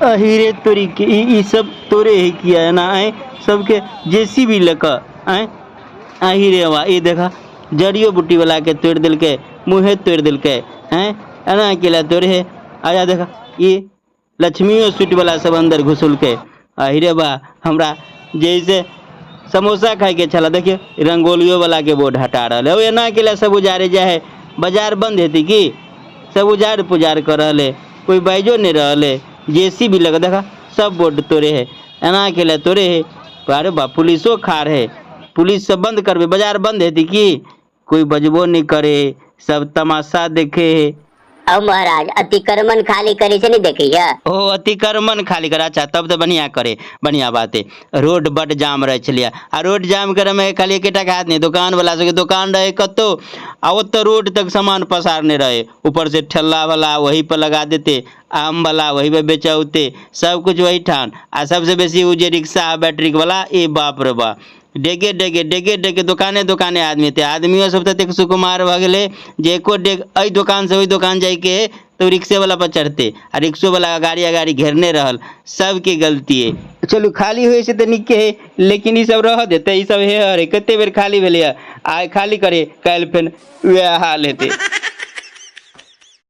अहिरे तोरी के ई सब तोरे है किया एना आय सबके जेसीबी लऽ कऽ आय। अहिरे बा, ई देखा जड़ियो बूटी वाला के तोड़ि देलकै, मुँहे तोड़ि देलकै। आँय, एना केला तोड़े है। आजा देखा, ई लक्ष्मियो स्वीट वाला सब अंदर घुसलकै। अहिरे बा, हमरा जैसे समोसा खाइके छला, देखियो रंगोलियो वाला के बोर्ड हटा रहल है। ओ एना केला सब उजारे जाए है, बाजार बंद हेतै की? सब उजार पुजार कर रहल है, कोई बाजो नहीं रहल है। जेसीबी लगा देखा सब बोर्ड तोड़े है, एना केला तोड़े है। अरे बा, पुलिसो खार है, पुलिस सब बंद करबे, बाजार बंद हेतै की? कोई बजबो नहीं करे, सब तमाशा देखे है। अब महाराज अतिक्रमण खाली करे से नहीं देखे है। ओ अतिक्रमण खाली करे, अच्छा तब तो बढ़िया करे, बढ़िया बात है। रोड बड जाम रहे छलिए, आ रोड जाम करे में खाली एकेटा के हाथ नहीं, दुकान वाला सबके दुकान रहे कतौ, आ ओतऽ रोड तक सामान पसारने रहे, ऊपर से ठेला वाला वही पर लगा देते, आम वाला वही पे बेचौते, सब कुछ वही ठान। आ सबसे बेसी उ जे रिक्शा बैटरी वाला, ए बाप रे बाप, डेगे डेगे डेगे डेगे दोकाने दोकाने आदमी थे। आदमियों सब ततेक सुकुमार भऽ गेलै जे एको डेग एहि दोकान से ओहि दोकान जाइके है तऽ रिक्शे वाला पर चढ़ते, आ रिक्शो वाला अगाड़ी अगाड़ी घेरने रहल। सबके गलती है। चलू खाली होइ छै तऽ नीके है, लेकिन ई सब रहऽ देतै? ई सब हे हरे कते बेर खाली भेलै आइ खाली करे, काल्हि फेर वएह हाल हेतै।